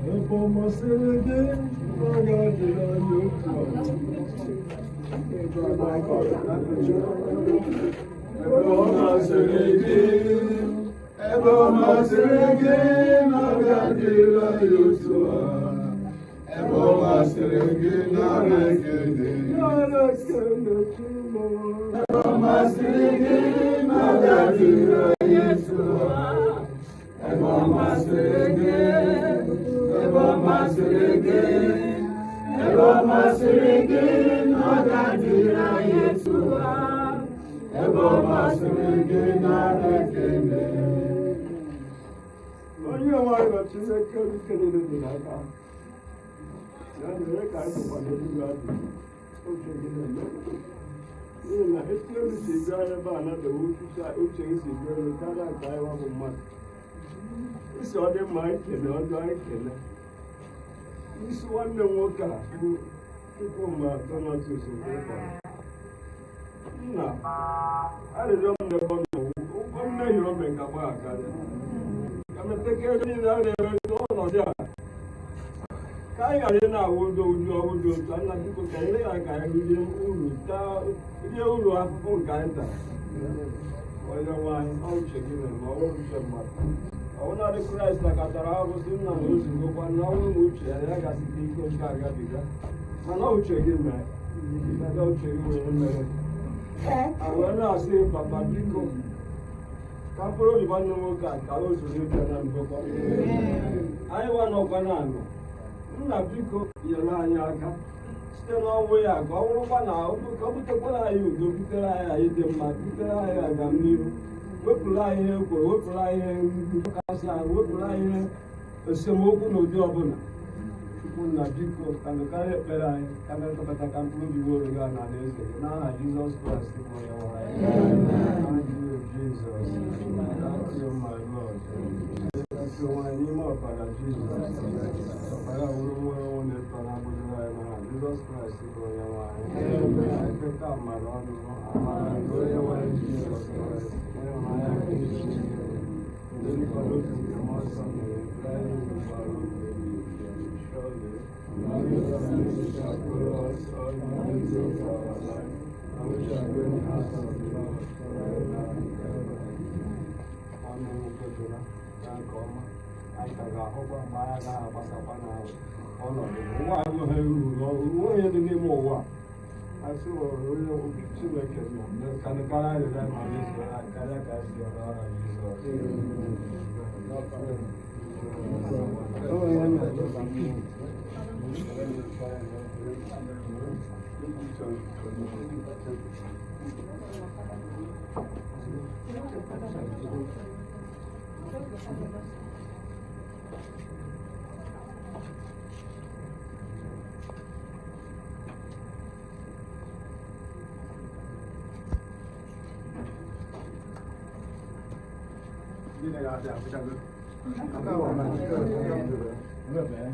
Ebe ọ masịrị gị, ọ ga-adịrị anyị otu a. Ebe ọ masịrị gị, ebe ọ masịrị gị, na ọ ga-adịrị anyị otu a. Ebe ọ masịrị gị, nara ekele. Nara ekele. Ebe ọ masịrị gị, na ọ ga-adịrị anyị otu a. Ebe ọ masịrị gị, ebe ọ masịrị gị, ebe ọ masịrị gị, na ọ ga-adịrị anyị otu a. Ebe ọ masịrị gị, nara ekele. Onye nwe anyị na Chineke, ike niile dị n'aka ya mere ka anyị bụkwa n'eluigwe adị oche gị na-eme, n'ihi na etu elu si bịa ebe a na-edewe uche gị si bịa elu karịa nke anyị nwa bụ mmadụ. Isi ọ dị mma, anyị kele ọjọọ, anyị kele isi nwanne m nwoke a bụ Chukwuma Donatus Okonkwo. Nna, arịrịọ m n'ebe ọ nọ, ụgwọ mmehie o mere ka gbaghakarịa ka metekere niile a na-eme n'ọnọdụ a, ka anyị ghara ị na-awụ ụdọ ụjọ ụjọ otu a. Nna, biko, ka anyị ghara ka anyị rie uru, taa rie uru afụfụ nke anyị tara. Onye nwe anyị, ọ uche gị mere ma ọ bụrụ uche mmadụ. Ọ bụrụ na Kraịst nakọtara arụsị nna na ozugokwa na ọnwụ na uche ya, ya gasịta iko nke agabiga, mana ọ uche gị mere ebe uche gị wee mere. A wee na-asị, papa, biko, ka mkpụrụ obi nwanne m nwoke a ka o zuru ike na ndokwa. Anyị nwa nọkwa na anọ, nna, biko, nyere anyị aka site n'ọnwụ ya, ka ọ bụrụkwa na ka ọ butekwara anyị udo, butere anyị anyị dị mma, butere anyị agamnihu, wepụrụ anyị ihe ekworo, wepụrụ anyị ihe nkasị ahụ, wepụrụ anyị ihe esemokwu n'ụdị ọbụla. Chukwu nna, biko, ka nụkarị ekpere anyị, ka metụkọta ka mkpụrụ obi woro gị na alaeze gị, n'aha Jizọs Kraịst bụ onye nwe anyị. Thank you, Jesus. Thank you, my Lord. Esi onwe anyị n'ime ọbara Jizọs, ọbara wuru nwere onwe na-eto na agbụdoro anyị, n'aha Jizọs Kraịst bụ onye nwe anyị. Anyị kpeta amara ọnụ, amara nke onye nwe anyị Jizọs Kraịst, ịhụnanya nke Chineke, ndị nkwado otu nke Mmụọ Nsọ na-ekpere anyị ugbu a ruo mgbe ebighị ebi. Surely, goodness and mercy shall follow us all the days of our life, and we shall dwell in the house of the Lord forever and ever. Nwanne m nwoke bịara ya nke ọma. Anyị ka ga-ahụkwa mgbe anyị agaghị agbasakwa na ọnọdụ ụwa enweghị uru, nwe ihe dị n'ime ụwa. Asị onye Chineke nọ ka karịa arịrịọ ma mezuo anyị karịa ka anyị si ọrụ aha Jizọs. Enweghị ihe na-achọ ka m kwuo. Ndị na-abịa afụchago. Ndị na-abịa.